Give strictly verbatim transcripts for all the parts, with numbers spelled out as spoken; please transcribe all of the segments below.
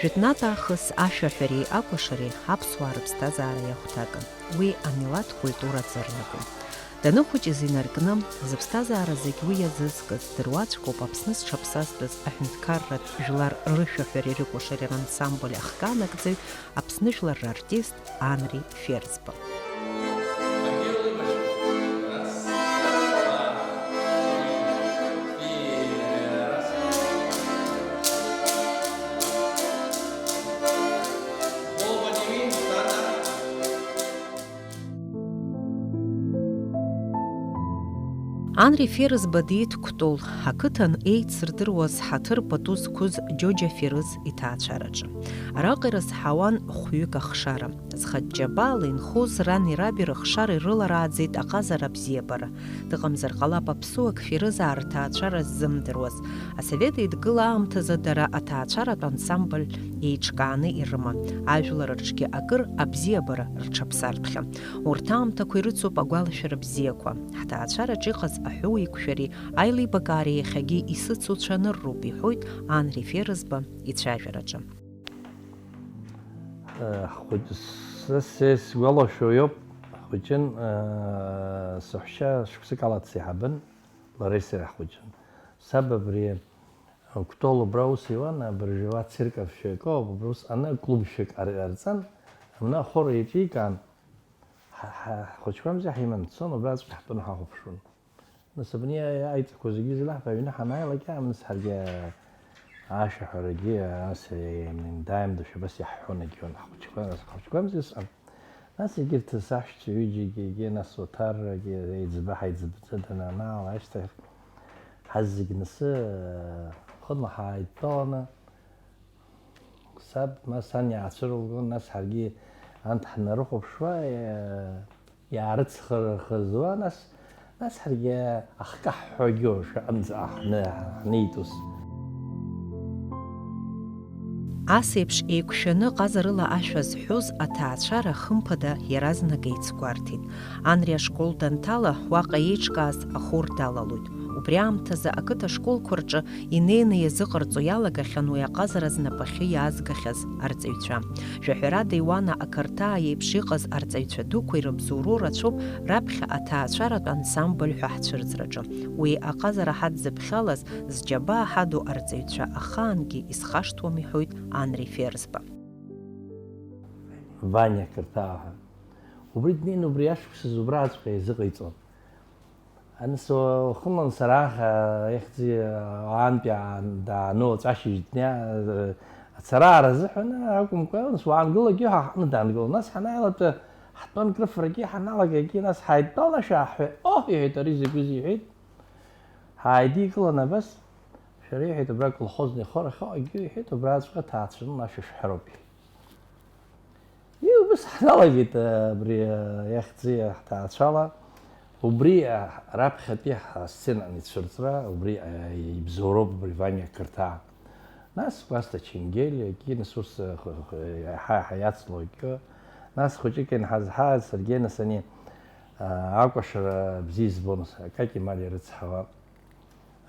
Жәытәнатә аахыс ашәаҳәареи акәашареи аԥсуаа рыԥсҭазаара иахәҭакын. Уи амилаҭ культура аҵырнагон. Даныхәыҷыз инаркны, зыԥсҭазаара зегь уи иазызкыз, дыруаӡәкоуп Аԥсны зҽаԥсазтәыз аҳәынҭқарратә жәлар рышәаҳәареи рыкәашареи рансамбль ахкы анагӡаҩ, Аԥсны жәлар рартист Анри Ферзба. Анри Ферзба диит Кәтол, ақыҭан еицырдыруаз ҳаҭыр пату зқәыз Џьоџьа Ферыз иҭаацәараҿы. Араҟа ирызҳауан хәҩык ахшара. Зхатә џьабаала инхоз рани раби рыхшара ирыларааӡеит аҟазара абзиабара. Дыҟамзар ҟалап аԥсуак Ферызаа рҭаацәара ззымдыруаз. Асовет Еидгыла аамҭазы дара аҭаацәаратә ансамбль еиҿкааны ирыман. Ажәлар рҿгьы акыр абзиабара рҽаԥсартәхьан. Урҭ аамҭақәа ирыцуп агәалашәара бзиақәа. Ҳҭаацәараҿ иҟаз аҳәоуеиқәшәареи аилибакаареи иахьагьы исыцу цәанырроуп, иҳәоит Анри Ферызба ицәажәараҿы. Ҳхәыҷ-, сара сгәалашәо иоуп, ҳхәыҷын, саҳәшьа шықәсык ала дсеиҳабын, лареи сареи ҳхәыҷын. Саб абри Кәтол убра аус иуан, абыржәы уа цирк афҩы акоуп, убра ус аны клуб шәык ар-, арҵан, абна ахор еиҿикаан, ҳа-, ҳа-, ҳхәыҷқәа мза ҳиман дцон, убраҵәҟьа ҳтәаны ҳахәаԥшуан. Нас абни аиҵақәа зегьы излаҳбо аҩны ҳанааилак, нас ҳаргьы ашәаҳәарагьы, нас, дааимдошәа абас иаҳҳәон, егьион ҳхәыҷқәа, нас ҳхәыҷқәа мза исҟан. Нас егьырҭ саҳәшьцәа ҩыџьагьы, егьи нас Оҭаррагьы, еиҵбы, ҳаиҵбӡа дананаала ашьҭахь, ҳазегь нас, хынла ҳааидтәаланы, саб, ма сан иаацәырылгон, нас ҳаргьы анҭ ҳнарыхәаԥшуа, иа-, иаарыцхырхызуа, нас, нас ҳаргьы ахкаҳәҳәагьы шаҟанӡа ҳны-, ҳнеит ус. Ас еиԥш еиқәшәаны ҟазарыла ашәа зҳәоз аҭаацәара, хымԥада, иаразнак еицгәарҭеит. Анри ашкол данҭала, уаҟа еиҿкааз ахор далалоит. Убри аамҭазы ақыҭа ашколқәа рҿы инеины иазыҟарҵо иалагахьан уи аҟазара знапахьы иаазгахьаз арҵаҩцәа. Жәаҳәарада, Иуана Ақырҭаа иеиԥш иҟаз арҵаҩцәа дуқәа ирыбзоуроу рацәоуп раԥхьа аҭаацәаратә ансамбль ҳәа ҳцәырҵраҿы. Уи аҟазара ҳадзыԥхьалаз зџьабаа ҳаду арҵаҩцәа ахаангьы исхашҭуам, иҳәоит Анри Ферзба. Ваниа Ақырҭаа ҳәа. Убри днеины убри ашықәсазы убраҵәҟьа изыҟаиҵон. Аныс уахынлан сара аха ихьӡи аантәи аан-, даану аҵәашьыжь дня, ацара аразыҳәаны акәымкәа, нас уаангылагьы ҳәа ҳаҟны даангылон. Нас ҳанааилатәа, ҳтәан крыфарагьы ҳаналагагьы, нас ҳаидтәалашәа ҳҳәеит, оҳ, иҳәеит, ари закәызеи иҳәеит. Ҳааидикылан абас, шәара иҳәеит, абра аколхозный хор ахьыҟоугьы иҳәеит, убраҵәҟьа ҭаацәаны ашәа шәҳәароуп иҳәеит. Иубыс ҳналагеит, абри, иахьӡи ҳҭаацәала. Убри, раԥхьатәи ҳасценан ицәырҵра, убри, ибзоуроуп, убри Ваниа Қырҭаа. Нас Кәасҭа Ченгелиагьы, нас ус, х-, х-, ҳа, ҳа иацлогьы. Нас хәыҷык ианҳазҳа, саргьы нас ани, а, акәашара бзиа избон, Каки Мариа рыцҳауа,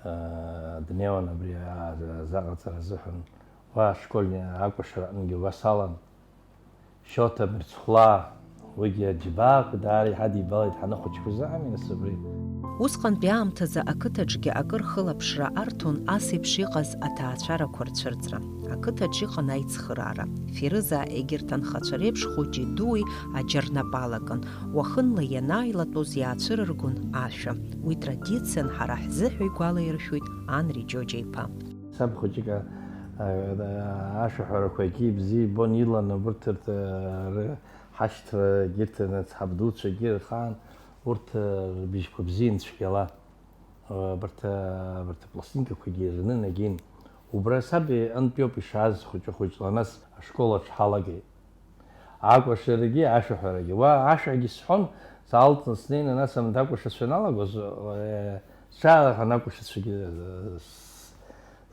а, днеуан абри, а, азаҟаҵара азыҳәан. Уа ашкольни акәашара аҟынгьы уа салан. Шьоҭа Мырцхәлаа, уигьы аџьабаақәа даара иҳадибалеит ҳанахәыҷқәаз ами, нас, убри. Усҟантәи аамҭазы ақыҭаҿгьы акыр хылаԥшра арҭон ас еиԥш иҟаз аҭаацәарақәа рцәырҵра. Ақыҭаҿ иҟан аицхыраара. Ферызаа егьырҭ анхацәа реиԥш хәыҷи дуи аџьарнапы алакын. Уахынла ианааилатәоз иаацәырыргон ашәа. Уи традициан ҳара ҳзыҳәа игәалаиршәоит Анри Џьоџьа-иԥа. Саб хәыҷык, а, а, ашәаҳәарақәа егьи бзиа ибон, иланы убырҭ рҭ-, ры-, ҳашьҭрагьы, ирҭ-, ҳабдуцәагьы рхаан урҭ, а, рбыжьқәа бзиан цәгьала. А, абарҭ, а, абарҭ апластинкақәагьы рнын егьин. Убра саб иҟынтәиоуп ишааз хәыҷы-хәыҷла, нас ашкол аҿы ҳалагеит. Акәашарагьы, ашәаҳәарагьы. Уа ашәагьы сҳәон, саалҵны снеины, нас амҭ акәашацәа ианалагоз, э, сҽааилаҳәан акәашацәагьы, э, с-,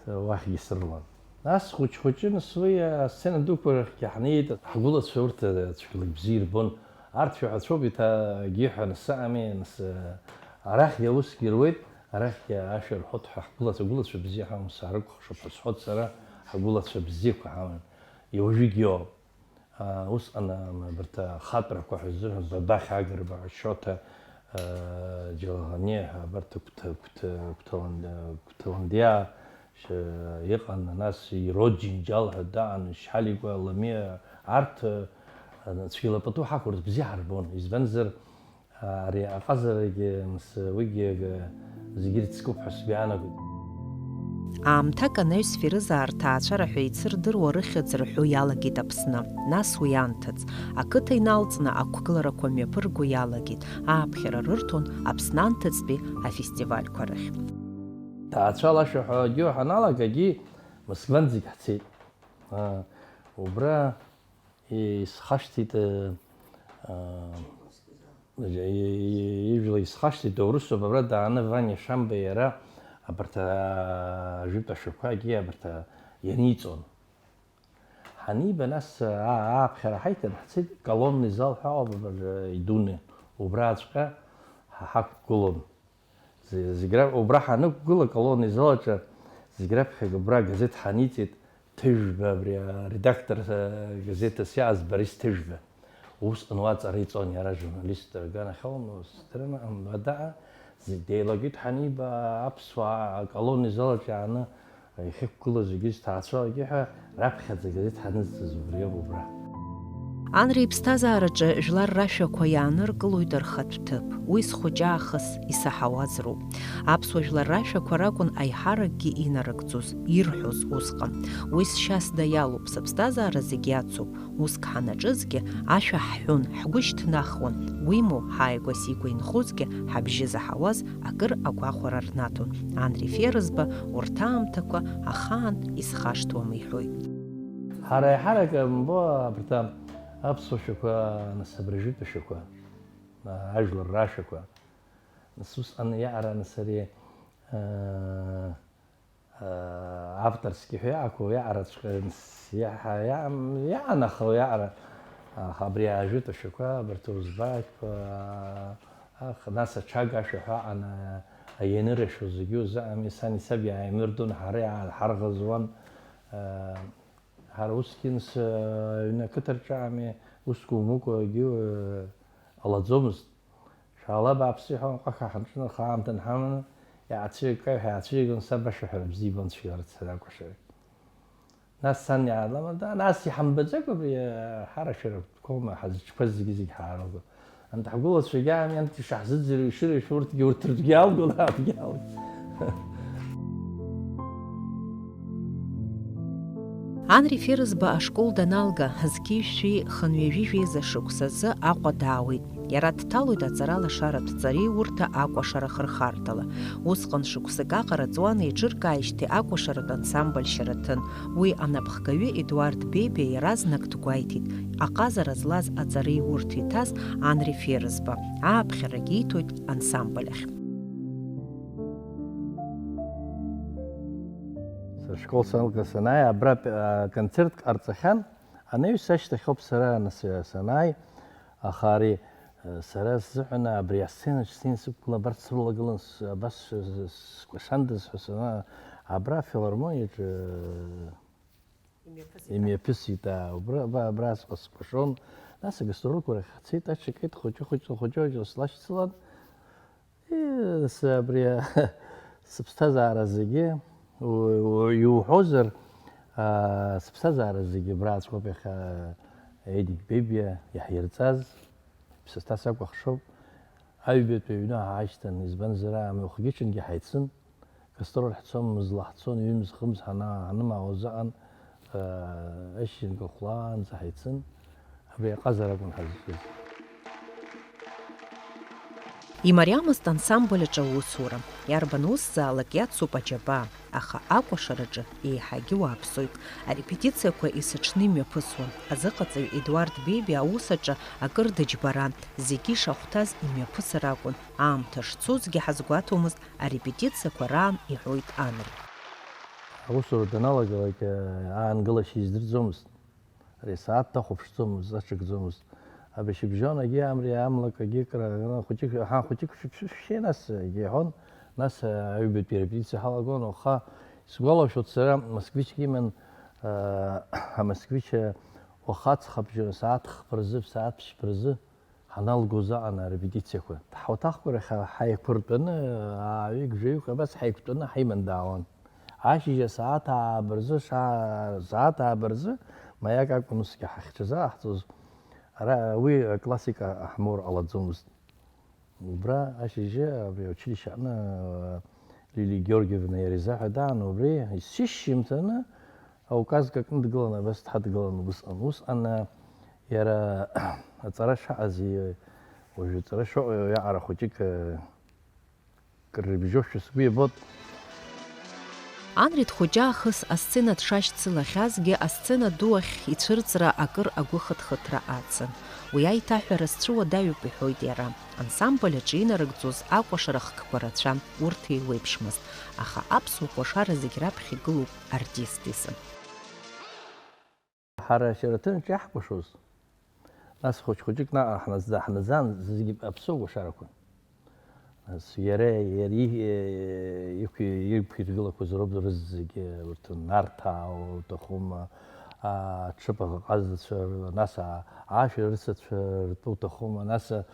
с-, уахьгьы срылан. Нас хәыҷ-хәыҷы, нас уи асцена дуқәа рахьгьы ҳнеит, ҳгәылацәа урҭ, э, цәгьала бзиа ирбон. Арҭ шәаҳәацәоуп, еиҭагьы ҳәа, нас сыҟами, нас, э, арахьгьы аусгьы руеит, арахьгьы ашәа рҳәоит ҳәа ҳгәылацәа, агәылацәа бзиа ҳаман, саарыкәхшоуп ҳәа сҳәоит сара, ҳгәылацәа бзиақәа ҳаман. Иуажәыгьы иоуп. А, усҟан, а, абарҭ ахатәрақәа ҳәа ззырҳәо, Бабахь Агрба, Шоҭа, а, Џьалӷаниа ҳәа абарҭ Гәҭа-, Гәҭа-, Гәҭалан-, Гәҭаландиа ш-, иҟан, нас Ирод Џьынџьал ҳәа даан, Шьаликәа, Ламиа, арҭ, а, цәгьала пату ҳақәырц бзиа ҳарбон. Избанзар, Ари аҟазарагьы, мс, уигьы, ага, зегьы ирыцкуп ҳәа сгәы иаанагоит. Аамҭак анаҩс Ферызаа рҭаацәара ҳәа еицырдыруа рыхьӡ рҳәо иалагеит Аԥсны. Нас уи анҭыҵ, ақыҭа иналҵны ақәгыларақәа мҩаԥырго иалагеит, ааԥхьара рырҭон Аԥсны анҭыҵтәи афестивальқәа рахь. Ҭаацәалашәа ҳәагьы ҳаналагагьы Москвантәгьы ҳцеит. Аа, убра исхашҭит, э, э, ижәла исхашҭит, доурысуп, абра дааны Ваниа Шамба иара абарҭ, а, ажәытә ашәақәагьы абарҭ, а, ианиҵон. Ҳаниба, нас, а, ааԥхьара ҳаиҭан, ҳцеит, колонный зал ҳәа ауп, абар, а, идуны, убраҵәҟьа ҳа-, ҳақәгылон. Зе-, зегь ра-, убра ҳанықәгыла, колонный зал аҿы зегь раԥхьа убра агазеҭ ҳаниҵеит, Ҭыжәба, абри аредактор, э, газеҭас иааз Борис Ҭыжәба. Усҟан уа аҵара иҵон иара, журналистра аганахьала, здырам, амбадаҟа, зегь деилагеит ҳаниба, аԥсуаа аколонный зал аҿы иааны иахьықәгылоу зегьы зҭаацәалагьы ҳәа раԥхьаӡа агазеҭ ҳанызҵаз убриоуп убра. Анри иԥсҭазаараҿы жәлар рашәақәа иааныркылоит рхатә ҭыԥ. Уи схәыҷы аахыс исаҳауаз роуп. Аԥсуа жәлар рашәақәа ракәын аиҳаракгьы инарыгӡоз, ирҳәоз усҟан. Уи сшьасда иалоуп, сыԥсҭазаара зегь иацуп. Уск ҳанаҿызгьы, ашәа ҳҳәон, ҳгәы шьҭнахуан, уимоу, ҳааигәа-сигәа инхозгьы, ҳабжьы заҳауаз акыр агәахәара рнаҭон. Анри Ферызба урҭ аамҭақәа ахаан исхашҭуам иҳәоит. Ҳара аиҳарак, мбо, абарҭ аԥсуа шәақәа, нас, абыржәытә ашәақәа, ажәлар рашәақәа, нас, усҟан иаара, нас, ари, аа, авторски ҳәа иаақәу иаҟараҵәҟьа иаҳа-, иа-, иаанахо иаҟара, аха абри ажәытә ашәақәа, абарҭ урызбаақәа, ах, нас аҽага ашәа ҳәа аҟан, аианырашәо зегьы узыҟами, сани саби ааимырдон, ҳара иааҳарӷызуан, ҳара усгьы нас, аҩны ақыҭа рҿы аами, уск умукәагьы ҟалаӡомызт. Шәаала бааԥсы, иҳәон, ҟаха ҳанҿын, аха аамҭа анҳаманы, иаацәыригеит, ҳәа иаацәыригон, саб ашәаҳәара бзиа ибон цәгьаларц ҳәа акәашара. Нас сан иаалама, да, нас иҳамбаӡакәа абри, ҳара шәара шәтәқәоума, ҳазҿқәаз зегьы-зегь ҳаарылго. Анҭ ҳгәылацәагьы аами, анҭ ишаҳзыӡырҩ, ишырҩашәо урҭгьы, урҭ ртәгьы алгон, ҳарҭгьы алгон. Анри Ферызба ашкол даналга, зқьи жәшәи хынҩажәи жәеиза шықәсазы Аҟәа даауеит. Иара дҭалоит аҵаралашаратә ҵареиурҭа акәашара хырхарҭала. Усҟан шықәсык аҟара аҵуан еиҿыркааижьҭеи акәашаратә ансамбль Шьараҭын. Уи анапхгаҩы Едуард Бебиа иаразнак дгәеиҭеит, аҟазара злаз аҵареиурҭа иҭаз Анри Ферызба, ааԥхьарагьы иҭоит ансамбль ахь. Сара ашкол салга санааи, абра, а, концерт ҟарҵахьан, анаҩс ашьҭахьоуп сара, нас, санааи, аха ари, а, сара сзыҳәан абри асценаҿ снеин сықәгыла абарҭ срылагылан, с-, абас с-, с-, скәашандаз ҳәа сана-, абра афилармониаҿы, Имҩаԥысит. Имҩаԥысит, аа, убра, абра, абраҵәҟьа скәашон. Нас агастролқәа рахь ҳцеит, аҽакеит, хәыҷы-хәыҷла, хәыҷы-хәыҷла слашьцылан. Ии, с-, абри, сыԥсҭазаара зегьы, у-, у-, иуҳәозар, аа, сыԥсҭазаара зегьы абраҵәҟьоуп иахьа Едик Бебиа иаҳирҵаз, иԥсасҭа сакәыхшоуп. Аҩбатәи аҩны ҳаашьҭан, избанзар, аамҩахәгьы-ҽынгьы ҳаицын. Гастроль ҳцон, мызла ҳцон, ҩымз-хымз ҳана-, ҳанымаауаз аҟан, э, ашьыжьынга хәлаанӡа ҳаицын, абри аҟазара акәын ҳазҿыз. Имариамызт ансамбль аҿы аусура. Иарбан усзаалак иацуп аџьабаа, аха акәашараҿы еиҳагьы уааԥсоит. Арепетициақәа есыҽны имҩаԥысуан. Азыҟаҵаҩ Едуард Бебиа аус аҿы акыр дыџьбаран, зегьы ишахәҭаз имҩаԥысыр акәын. Аамҭа шцозгьы ҳазгәаҭомызт, арепетициақәа раан, иҳәоит Анри. Аусура даналагалак, аангылашьа издырӡомызт. Ари асааҭ дахәаԥшӡомызт, аҽакӡомызт. Абри шьыбжьон агьи амри амлак агьи акра, хәыҷык, ҳа, хәыҷык шәыԥшышәшьеи, нас, егьа иҳәон, нас, аҩбатәи арепетициа ҳалагон, аха исгәалашәоит сара, Москвичк иман, Амосквича уаха аҵхабжьы сааҭ хԥа рзы, сааҭ ԥшьба рзы ҳаналгоз аҟан арепетициақәа. Ҳауаҭахқәа рахь ҳаиқәыртәаны, ааҩык-жәаҩык абас ҳаиқәтәаны ҳаиман даауан. Ашьыжь асааҭ ааба рзы, шаа-, сааҭ ааба рзы маиак акәын усгьы ҳахьҽазааҳҵоз. Ара уи аклассика ҳмоур ҟалаӡомызт. Убра ашьыжьы абри аучилишье аҟны, Лилиа Георгиевна иара изаҳәа даан, убри есышьыжьымҭаны ауказк акны дгылан, абас дҳадгылан усҟан. Усҟан, а, иара аҵара шаҟаз, и-, уажәы аҵара шыҟоу иаҟара хәыҷык, а, кыр рыбжьоушәа сгәы иабоит. Анри дхәыҷы аахыс асцена дшашьцылахьазгьы, асцена ду ахь ицәырҵра акыр агәыхыҭхыҭра ацын. Уи аиҭаҳәара зцәыуадаҩуп, иҳәоит иара. Ансамбль аҿы инарыгӡоз акәашара хкқәа рацәан, урҭ еиуеиԥшмызт, аха аԥсуа кәашара зегь раԥхьа игылоуп артист изы. Ҳара Шьараҭынҿ иаҳкәашоз, нас хәыҷ-хәыҷык наҟ ҳназӡа-, ҳнаӡан, зегьы аԥсуа кәашарақәа. Нас иара, иара и-, иқәи-, иқәиргылақәаз роуп рызегьы, урҭ Нарҭаа уҭахума, а, аҽыԥаҟа ҟазацәа, нас, а, ашәа рысацәа ртәы уҭахума, нас, а,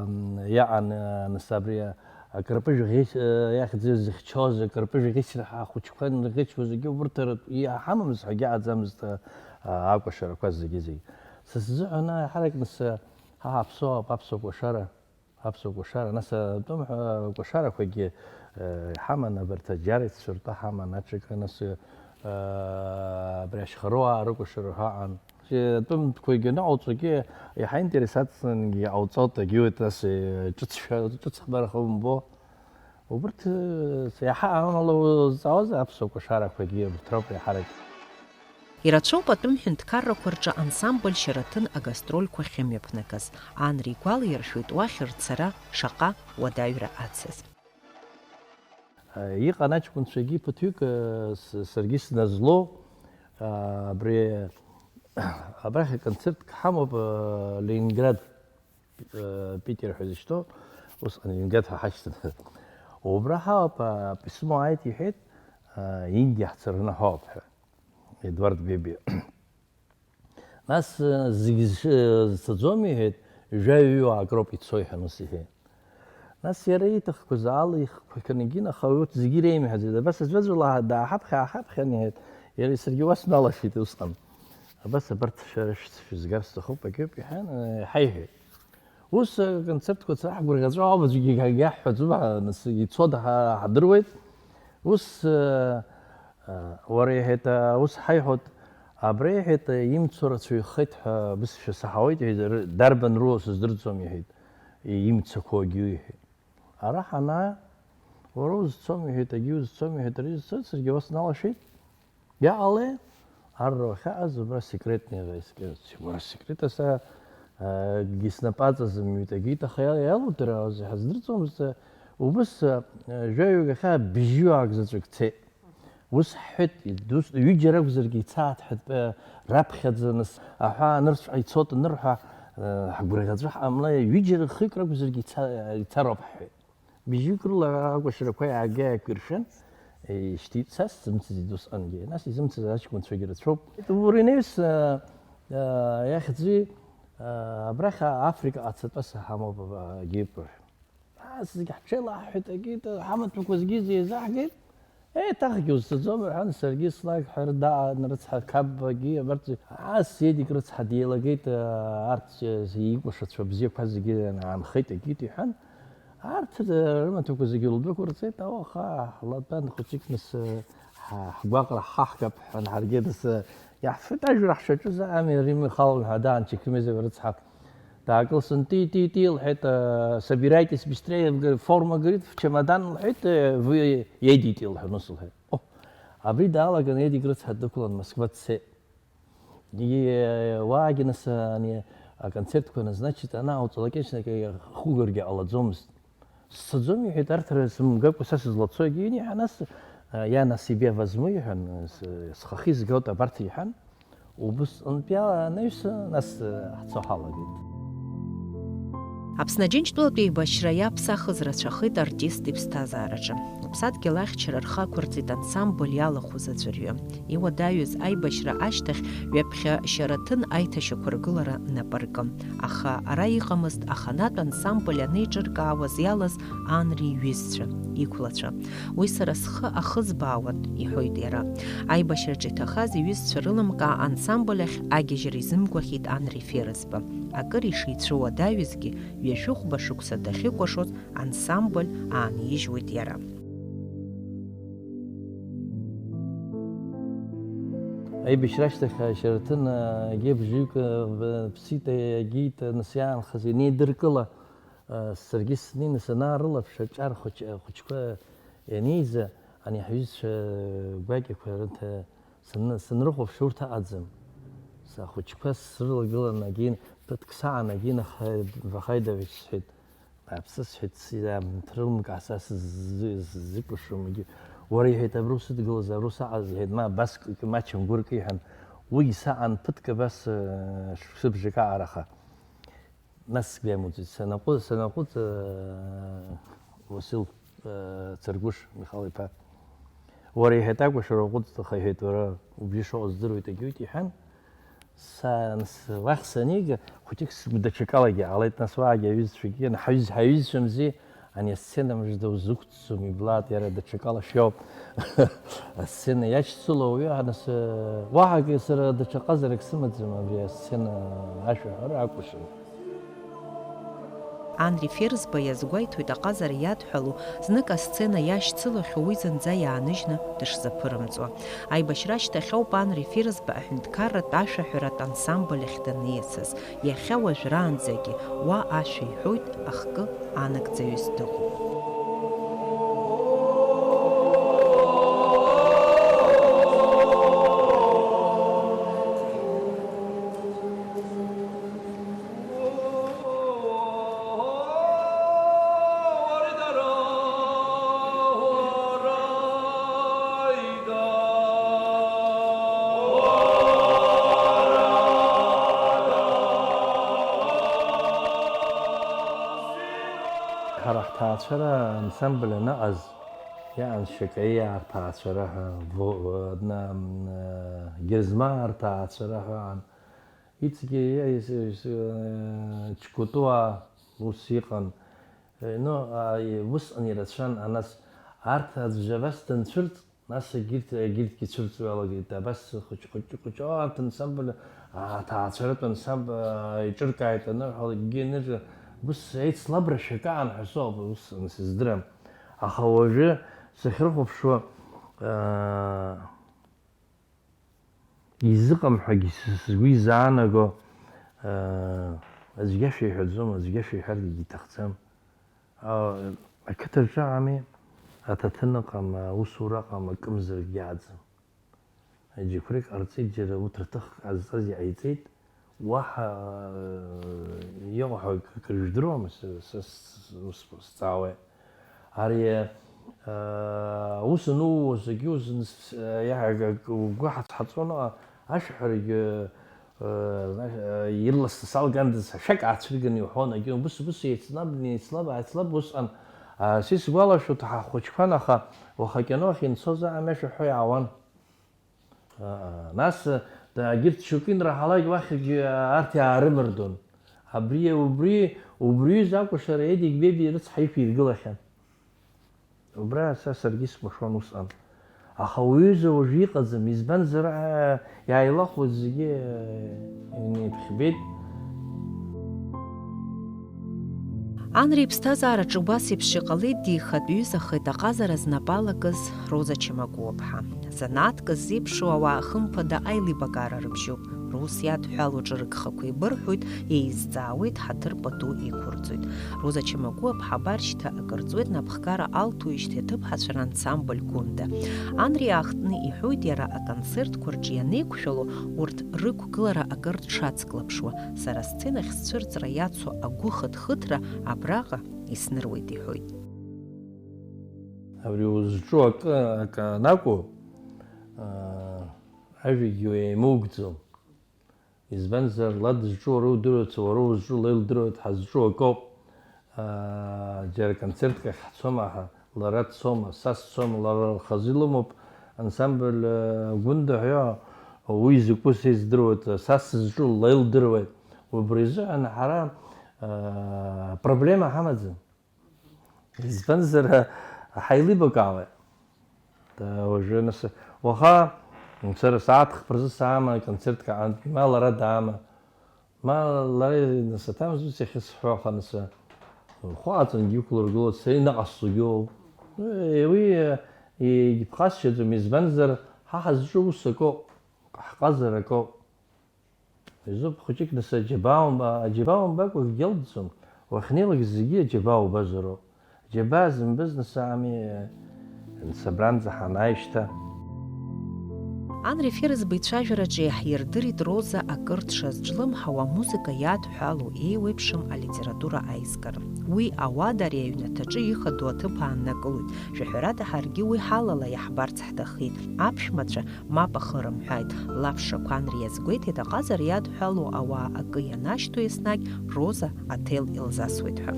м, иаҟан, а, нас абри, а, акырпыжә ӷьыч-, а, иахьӡыз зыхьчоз, акырпыжә ӷьычра ҳа ахәыҷқәа нырӷьычуа зегьы убырҭ ртәы иаҳамамыз ҳәагьы аӡамызт, а, а, акәашарақәа зегьы-зегьы. Са сзыҳәан аиҳарак нас, а, ҳа ҳаԥсуа, аԥсуа кәашара. Аԥсуа кәашара, нас атәым ҳәа кәашарақәагьы, э, иҳаман, абарҭ аџьариццәа ртәы ҳаман, аҽакы, нас, э, абри ашьхаруаа рыкәашара ҳәа аҟан. Атәымқәагьы аныҟауҵогьы иаҳа интересацингьы ҟауҵоит, агьиуеит, нас, э, ҿыцшәа, ҿыцхбараха умбо. Убырҭ, э, иаҳа амала узҵаауаз аԥсуа кәашарақәагьы абырҭ роуп иаҳарак. Ирацәоуп атәым ҳәынҭқаррақәа рҿы ансамбль Шьараҭын агастрольқәа ахьымҩаԥнагаз. Анри игәалаиршәоит уахь рцара шаҟа уадаҩра ацыз. Иҟан аҷкәынцәагьы ԥыҭҩык, с-, саргьы сназло, абри, абрахь аконцертк ҳамоуп, Ленинград, Питер ҳәа изышьҭоу, усҟан Ленинград ҳәа ҳашьҭан. Убра ҳауп, аписьмо ааит, иҳәеит, Индиа ҳцараны ҳауп ҳәа. Едуард Бебиа. Нас, э, зегь зш-, зцаӡом, иҳәеит, жәаҩа-ҩуаак роуп ицо, иҳәан, ус иҳәеит. Нас иара ииҭахқәаз ала ихқәа қьанагьын, аха урҭ зегьы иреимҳәаӡеит. Абас аӡәаӡәала дааҳаԥхьа-ааҳаԥхьан, иҳәеит, иареи саргьы уа сналашәеит усҟан. Абас абарҭ шәара шәц-, шәызгар сҭахуп, акы ауп, иҳәан, э, ҳаиҳәеит. Ус, э, аконцертқәа цара ҳгәырӷьаҵәа ауп, аӡәгьы акгьы ҳҳәаӡом, ҳа-, нас ицо даҳа-, ҳадыруеит. Ус, э, э, уара, иҳәеит, э, ус ҳаиҳәоит, абра, иҳәеит, э, имцо рацәаҩхеит ҳәа бызшәа саҳауеит, иҳәеит, ры-, дарбан руа сыздырӡом, иҳәеит, и-, имцақәоу агьиу, иҳәеит. Ара ҳанаа, уара узцом, иҳәеит, агьиу узцом, иҳәеит, ари узцоит, саргьы уа сналашәеит. Иаҟалеи? Арра уахьаҟаз убра секретный аизкы. Уара секрет аса, а, акгьы снапаҵа зымҩит, агьит, аха иа-, иалудыраауазеи, ҳаздырӡомызт, а, убыс, а, жәаҩык ахьаа бжьҩык заҵәык цеит. Ус ҳҳәеит, дус, ҩыџьа ракәзаргьы ицааит ҳәа, а, раԥхьаӡа нас аҳәаа анырцәҟа ицот анырҳәа, а, ҳгәырӷьаҵәа ҳҟамлеи, ҩыџьа рхҩык ракәзаргьы ица-, ицароуп ҳҳәеит. Бжьҩык рыла акәашарақәа иаагеи-ааигәа иршәын, ишьҭит, са сзымцаӡеит усҟангьы, нас изымцаз аҷкәынцәагьы рацәоуп. Уара инаҩс, а, а, иахьӡи, а, абрахь Африка ацатәа саҳамоуп, а, агьип рҳәон. Нас зегь ҳҽеилаҳҳәеит, агьит, ҳамаҭәақәа зегьы еизаҳгеит. Еиҭахгьы узцаӡом, рҳәан, саргьы слакьҳәа рдаа, рыцҳа, қаббагьы, абарҭ зегь, ас Едик рыцҳа деилагеит, арҭ икәашацәа бзиақәа зегьы аанхеит, егьит, иҳәан, арҭ рымаҭәақәа зегьы лдәықәырҵеит, ауаха ҳлатәан хәыҷык нас, ҳа-, ҳгәаҟра ҳаҳгап ҳәан, ҳаргьы нас, иаҳфеит ажәра ҳшаҿыз, ами, Римма Михайловна ҳәа даан Чекмезова рыцҳа. Даакылсын, ти, ти, ти, лҳәеит, э, собирайтесь быстрее, в г-, форма, говорит, в чемодан, лҳәеит, э, вы едете, лҳәан, ус лҳәеит. О, абри даалаган, Едик рыцҳа дықәлан, Москва дцеит. И, э, уаагьы нас, ани, аконцертқәа назначит, анааоҵалак, иачлак, ихугаргьы ҟалаӡомызт. Сцаӡом, иҳәеит, арҭ ара сымгакәа са сызлацо, егьиуни, иҳәан, нас, э, я на себе возьму, иҳәан, с-, схахьы изгоит абарҭ, иҳәан. Убысҟантәи ала анаҩс, нас, ҳцо ҳалагеит. Аԥсны Аџьынџьтәылатә еибашьра иаԥсахыз рацәахеит артист иԥсҭазаараҿы. Уԥсадгьыл ахьчара рхы ақәырҵеит ансамбль иалахәыз аӡәырҩы. Иуадаҩыз аибашьра ашьҭахь ҩаԥхьа Шьараҭын аиҭашьақәыргылара нап аркын. Аха ара иҟамызт аханатә ансамбль анеиҿыркаауаз иалаз Анри иҩызцәа, иқәлацәа. Уи сара схы ахызбаауан, иҳәоит иара. Аибашьраҿы иҭахаз иҩызцәа рылымкаа ансамбль ахь агьежьра изымгәаӷьит Анри Ферызба. Акыр ишицәыуадаҩызгьы, ҩажәи хәба шықәса дахьыкәашоз ансамбль аанижьуеит иара. Аибашьра ашьҭахь Шьараҭын, егьи бжаҩык, ԥсит, егьиит, нас иаанхаз ианеидыркыла, саргьы снеины санаарылаԥш, аҿар хәыҷ-, хәыҷқәа ианеиза, ани ҳҩызцәа гәакьақәа рыҭа Сан-, санрыхәаԥш, урҭ аҟаӡам. Сахәыҷқәа срылагылан, агьин, ԥыҭк саан, агьин, аха Вахаидович, сҳәеит, бааԥсы, сҳәеит, сиамҭрылмкаа, са сзы-, сзыкәашом, егьи. Уара, иҳәеит, абра усыдгылаз, абра усаҟаз, иҳәеит, ма абас кы-, кы-, мачын гәырк, иҳәан, уигь саан ԥыҭк абас, э, шықәсыбжак аараха. Нас сгәы иамуӡеит, санаҟәы-, санаҟәыҵ, э, Уасил, э, Царгәыш Михал-иԥа. Уара, иҳәеит, акәашара уаҟәыҵ, аха, иҳәеит, уара убжьы шыҟоу здыруеит, агьоит, иҳәан, са, нас, уахь санига, хәыҷык сгәы даҽакалагьы аалеит, нас уаагьы аҩызцәагьы, ан-, ҳаҩыз-, ҳаҩызцәа мзи, ани асцена мыжда узықәҵ-, Сумиблаат, иара даҽакала шәиоуп. Асцена иашьцыло уаҩы, нас, уаҳагьы сара даҽа ҟазарак сымаӡам абри асцена ашәаҳәара акәашара. Анри Ферзба иазгәеиҭоит аҟазара иадҳәалоу, знык асцена иашьцылахьоу уи зынӡа иааныжьны дышзаԥырымҵуа. Аибашьра ашьҭахь ауп Анри Ферзба аҳәынҭқарратә ашәаҳәаратә ансамбль ахь даниасыз. Иахьа уажәраанӡагьы уа ашәа иҳәоит, ахкы анагӡаҩыс дыҟоуп. Ҳара ҳҭаацәара ансамбль аныҟаз, иаан Шьакаиаа рҭаацәара ҳәа, Во-, на, м, Гьезмаа рҭаацәара ҳәа аан, иҵегьы иа-, ис-, ис-, э, Чкутуаа ус иҟан. Э, ну, а, и-, усҟан ирацәан, анас арҭ аӡәы абас данцәырҵ, Нас егьырҭ, егьырҭгьы цәырҵуа иалагеит, абас хәыҷ-, хәыҷ-, хәыҷ-, о, арҭ ансамбль, а, аҭаацәаратә ансамбль, а, еиҿыркааит анырҳәалак, егьи аныржа, ус еицлабра шәакаан ҳәа соуп, ус сыздырам. Аха уажәы сахьрыхәаԥшуа, а, изыҟам ҳәагьы с-, сгәы изаанаго, а, аӡәгьы ашәа иҳәаӡом, аӡәгьы ашәа иҳәаргьы иҭахӡам. А, ақыҭаҿы ами, аҭаҭын ыҟам, аусура ыҟам, акымзаракгьы аӡам. Аџьықәреи ҟарҵеит, џьара урҭ рҭыхк ҟазҵаз иҟаиҵеит, уаҳа, э, иҟоу ҳәа акыр жәдыруама, са, са с-, ус сҵаауеит. Ари, э, ус анууо, зегьы ус нс-, э, иаҳа ак-, угәы ҳацҳаҵон, а-, ашәаҳәарагьы, Э, знаешь, э, ирласны салгандаз ашәак аацәырганы иуҳәон, егьи убыс-убыс еицлаб, неицлаб, ааицлаб усҟан. А, са исгәалашәоит, ҳахәыҷқәан, аха уаха акино ахь инцозаам ашәа ҳәо иаауан. А, нас, э, да, егьырҭ шьоукы инраҳалак уахьгьы, а, арҭ иаарымырдон. Абри, убри, убри ҩыза акәашара Едик Беби рыцҳа иқәиргылахьан. Убра са саргьы скәашон усҟан. Аха уҩыза уажәы иҟаӡам, избанзар, аа, иааилахәыз зегьы, э, инеиԥхьбеит. Анри иԥсҭазаараҿы убас еиԥш иҟалеит, дихатәҩызахеит аҟазара знапы алакыз Роза Чамагәуаԥҳа. Занааҭк ззеиԥшу ауаа хымԥада аилибакаара рыбжьоуп. Рус иадҳәалоу ҿыргхақәа еибырҳәоит, еизҵаауеит, ҳаҭыр пату иқәырҵоит. Роза Чамагәуаԥҳа абар шьҭа акыр ҵуеит напхгара алҭоижьҭеи аҭыԥҳацәа рансамбль Гәында. Анри иаахтны иҳәоит иара аконцертқәа рҿы ианеиқәшәало урҭ рықәгылара акыр дшацклаԥшуа, сара асценахь сцәырҵра иацу агәы хыҭхыҭра абраҟа исныруеит иҳәоит. Абри узҿу акы, акы анакәу, аа, ажәагьы уеимугӡом. Избанзар, ла дызҿу уара удыруеит, уара узҿу ла илдыруеит, ҳазҿу акоуп. Џьара концертк ахь ҳцома ҳәа, лара дцома, са сцома, лара лхазы илымоуп ансамбль Гәында ҳәа, уи изакәу са издыруеит, са сызҿу ла илдыруеит. Убри азыҳәан ҳара проблема ҳамаӡам. Избанзар, ҳаилибакаауеит. Уажәы, нас, уаха, мцара сааҭ хԥа рзы саама, концертк аҟынтә, ма лара даама. Ма лара, нас, аҭамзу сахьысҳәо, аха, нас, хәы аҵангьы иқәлыргылоит, са инаҟасҵогьы оуп. Уи, егьԥхасшьаӡом, избанзар, ҳа ҳазҿу ус акоуп, ҳҟазара акоуп. Изоуп хәыҷык, нас, аџьабаа умба-, аџьабаа умбакәа акгьы алҵӡом, уахьнеилак зегьы аџьабаа убазароуп. Џьабаа зымбаз, нас, ами, нас абранӡа ҳанааи шьҭа. Анри Ферызба ицәажәараҿы иаҳирдырит Роза акыр дшазҿлымҳау амузыка иадҳәалоу еиуеиԥшым алитература аизгара. Уи ауада ари аҩнаҭаҿы ихадоу аҭыԥ ааннакылоит. Жәаҳәарада, ҳаргьы уи ҳалала иаҳбарц ҳҭахеит. Аԥшәмацәа мап ахы рымҳәааит. Лафшақәа Анри иазгәеиҭеит, аҟазара иадҳәалоу ауаа акы ианашьҭоу еснагь Роза аҭел илзасуеит ҳәа.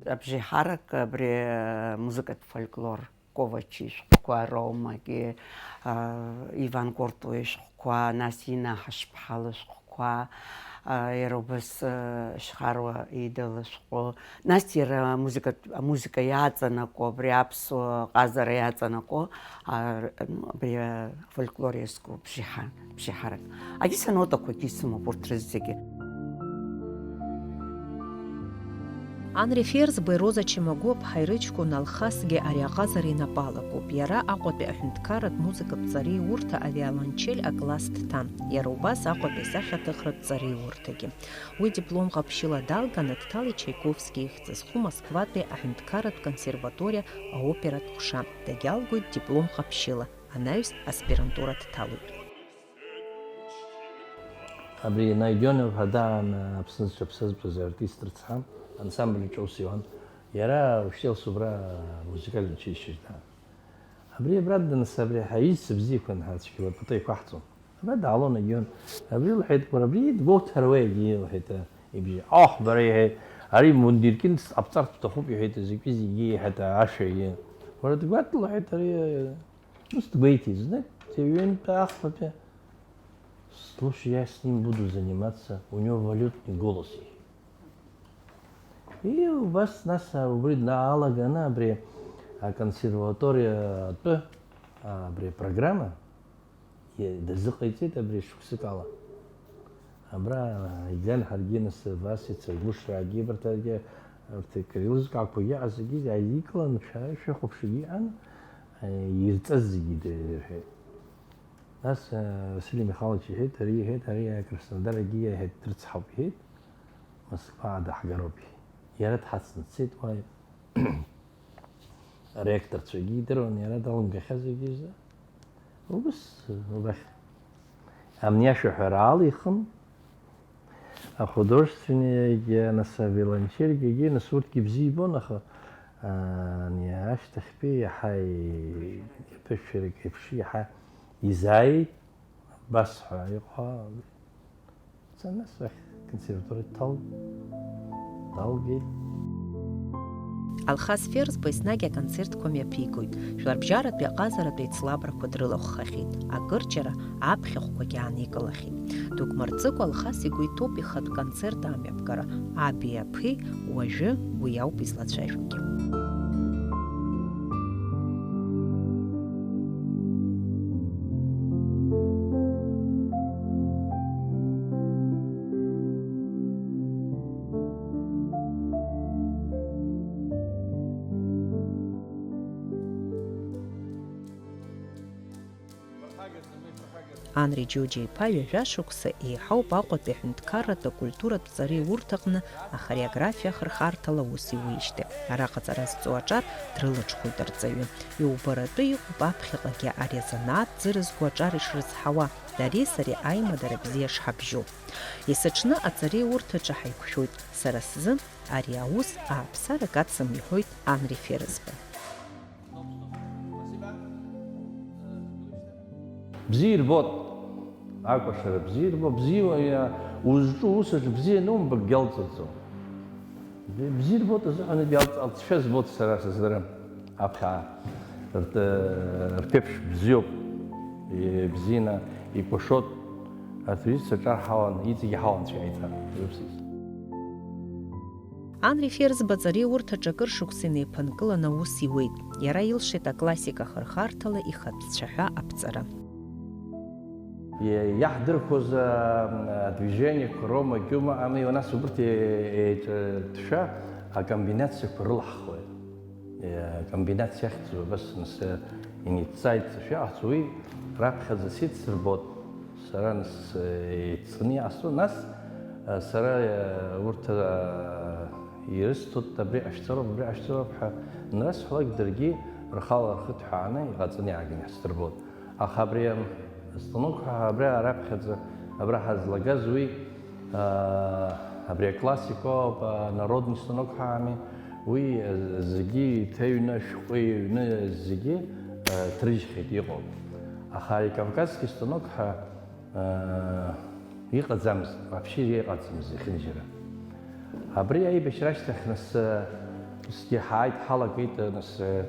Абжеиҳарак абри, э, музыкатә фольклор, Ковачи ишәҟәқәа роумагьы, а, Иван Кортуа ишәҟәқәа, нас Инна Ҳашԥҳа лышәҟәқәа, а, иара убас, а, Шьхаруа Ида лышәҟәы, нас иара амузыка, амузыка иаҵанакуа, абри аԥсуа ҟазара иаҵанакуа, а, р-, ну, абри, а, фольклор иазку бжеиҳа-, бжеиҳарак. Агьыс анотақәагьы исымоуп урҭ рызегьы. Анри Ферзбеи Роза Чимагәыԥҳаи рыҷкәын Алхасгьы ари аҟазара инапы алакуп. Иара Аҟәатәи аҳәынҭқарратә музыкатә ҵареиурҭа авиолончель акласс дҭан. Иара убас Аҟәатәи асахьаҭыхратә ҵареиурҭагьы. Уи диплом ҟаԥшьыла далганы дҭалеит Чаиковски ихьӡ зху Москватәи аҳәынҭқарратә консерваториа аоператә ҟәша. Дагьалгоит диплом ҟаԥшьыла, анаҩс аспирантура дҭалоит. Абри Найденов ҳәа даан Аԥсны зҽаԥсазтәыз артист рыцҳа, ансамбль аҿы аус иуан. Иара ушьҭа ус убра музыкальный училищеҿ даан. Абри абра даныс, абри ҳаҩызцәа бзиақәан, ҳацәгьала пату еиқәаҳҵон. Абра даалон, егьион. Абри лҳәеит, уара, абри дгәоуҭар уеигьы, лҳәеит, ибжьы. Оҳ, бара, иҳәеит, ари вундеркинд сҟабҵартә бҭахуп, иҳәеит, закәи зегьы, иҳәеит, ашәагьы. Уара дгәаҭ, лҳәеит, ари, ус дгәеиҭеит, знаки, ҩынтәи ахԥатәи. Слушай, я с ним буду заниматься, у него валютный голос есть. И убас нас убри днаалаганы абри аконсерваториатәы абри апрограмма дазыҟаиҵеит абри шықәсык ала. Абра иган ҳаргьы нас Васица, Гушрагьы, абарҭ аргьы, арҭ акыр еилызкаақәагьы зегьы ааидикылан, шәа-, шәахәаԥшгьы иҟан, ирҵаз зегьы дырҳәеит. Нас, э, Василий Михайлович иҳәеит, ари иҳәеит, ари Краснодар агьы иҳәеит, дрыцҳауп иҳәеит, Москва даҳгароуп иҳәеит. Иара дҳацны дцеит уа, ректорцәагьы идыруан, иара далымгахьазаргьы изы. Убыс, убахь. Амни ашәаҳәара аалихын, ахудожественниагьы, нас авиолончельгьы, нас урҭгьы бзиа ибон, аха, ани ашьҭахьтәи иаҳа иԥышәарак еиԥш иаҳа изааит, абас ҳәа иҟоу, ца нас уахь аконсерваториа дҭал-, далгеит. Алхас Ферзба еснагь аконцертқәа мҩаԥигоит, жәларбжьаратәи аҟазаратә еицлабрақәа дрылахәхахьеит, акырџьара аԥхьахәқәагьы ааникылахьеит. Дук мырҵыкәа Алхас игәы иҭоуп ихатә концерт амҩаԥгара, аби аԥеи уажәы уи ауп излацәажәогьы. Анри Џьоџьа-иԥа ҩажәа шықәса еиҳауп Аҟәатәи аҳәынҭқарратә акультуратә ҵареиурҭаҟны ахореографиа ахырхарҭала аус иуижьҭеи. Араҟа аҵара зҵо аҿар дрылаҽхәоит арҵаҩы. Иубаратәы иҟоуп аԥхьаҟагьы ари азанааҭ ӡырызго аҿар ишрызҳауа. Дареи сареи аимадара бзиа шҳабжьоу. Есыҽны аҵареиурҭаҿы ҳаиқәшәоит. Сара сзы ари аус ааԥсарак ацым, иҳәоит Анри Ферызба. Бзиа ирбоит, акәашара бзиа ирбо, бзиа уа-, узҿу усаҿ бзиа анумбо акгьы алҵырҵом. Бзиа рбоит азыҳәан, иалҵ-, алҵшәа збоит сара сыздырам. Аԥхьа рт-, рԥеиԥш бзиоуп, ибзианы икәашоит, арҭ рҩызцәа ҿарҳауан, иҵегьы ҳауанцәа иааиҵан, ирыԥсыз. Анри Ферзба аҵареиурҭаҿы акыр шықәса инеиԥынкыланы аус иуеит. Иара илшеит аклассика ахырхарҭала ихатә цәаҳәа аԥҵара. Иаҳдырқәоз адвижениақәа роума, џьума ами, нас убырҭ еиҿаҭәшәа акомбинациақәа рылаҳхуеит. Акомбинациа ахьӡуп, абас нас иниҵҵааит сашәа ахьӡ, уи раԥхьаӡа сицырбот, сара нас еицны иаасҭо, нас сара урҭ ирысҭоит, абри ҟашәҵароуп, абри ҟашәҵароуп ҳәа анрасҳәалак, даргьы рхала рхы ҭҳәааны иҟаҵаны иааганы иаасдырбот. Аха абри астанок ҳәа абра раԥхьаӡа абра ҳазлагаз уи, аа, абри аклассикоуп, народный станок ҳәа ами, уи, э, зегьы иҭаҩны, ашәҟәы иҩны зегьы, э, ҭрыжьхьеит иҟоуп. Аха ари Кавказский станок ҳәа, э, иҟаӡамызт, вообще иҟаӡамызт иахьынџьара. Абри аибашьра ашьҭахь нас, э, усгьы ҳааит, ҳалагеит, э, нас, э,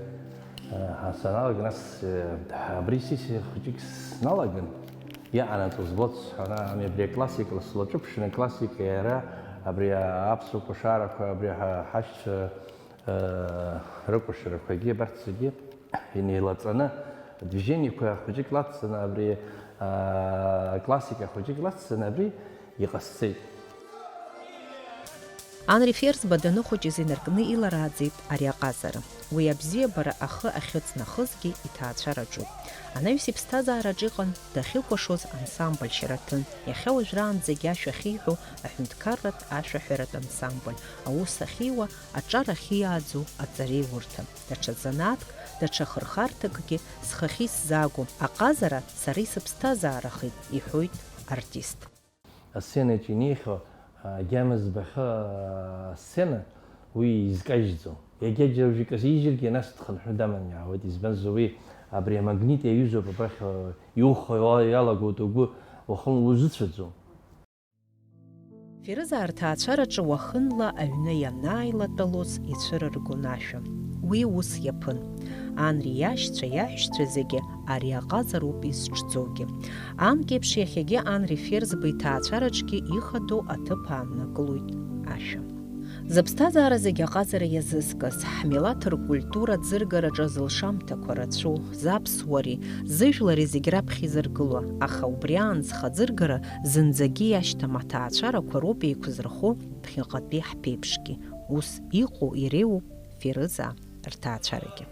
Ҳа саналага, нас, э, абри сиси хәыҷык сналаган, иҟанаҵо збоит, сҳәара, ами, абри аклассикала слаҿыԥшны, аклассика иара, абри аԥсуа кәашарақәа, абри ҳа-, ҳашьцәа, э, рыкәашарақәагьы, абарҭ зегьы инеилаҵаны, адвижениеқәа хәыҷык лацҵаны, абри, а, аклассика хәыҷык лацҵаны, абри иҟасҵеит. Анри Ферзба даныхәыҷыз инаркны иларааӡеит ари аҟазара. Уи абзиабара ахы ахьыҵнахызгьы иҭаацәараҿоуп. Анаҩс иԥсҭазаараҿ иҟан дахьыкәашоз ансамбль Шьараҭын, иахьа уажәраанӡагьы ашәа ахьиҳәо аҳәынҭқарратә ашәаҳәаратә ансамбль аус ахьиуа, аҿар ахьиааӡо аҵареиурҭа. Даҽа занааҭк, даҽа хырхарҭакгьы схахьы исзаагом, аҟазара сара исыԥсҭазаарахеит, иҳәоит артист. Асценаҿ инеихьоу, агьама збахьоу асцена, уи изкажьӡом. Иагьа џьара уажәы иказижьыргьы, нас дхынҳәны даманы иаауеит. Избанзар, уи абри амагнит иаҩызоуп, абрахь, иухо иалагоит угәы, уахынла узыцәаӡом. Ферыза рҭаацәараҿы уахынла аҩны ианааилатәалоз ицәырыргон ашәа. Уи ус иаԥын. Анри иашьцәа, иаҳәшьцәа зегьы ари аҟазароуп изҿӡоугьы. Анкьеиԥш иахьагьы Анри Ферзба иҭаацәараҿгьы ихадоу аҭыԥ ааннакылоит ашәа. Зыԥсҭазаара зегьы аҟазара иазызкыз, ҳмилаҭ ркультура аӡыргараҿы зылшамҭақәа рацәоу, заԥсуареи, зыжәлари зегь раԥхьа изыргыло, аха убри аан зхаӡыргара зынӡагьы иашьҭам аҭаацәарақәа роуп еиқәзырхо ԥхьаҟатәи ҳԥеиԥшгьы. Ус иҟоу иреиуоуп Ферыза рҭаацәарагьы.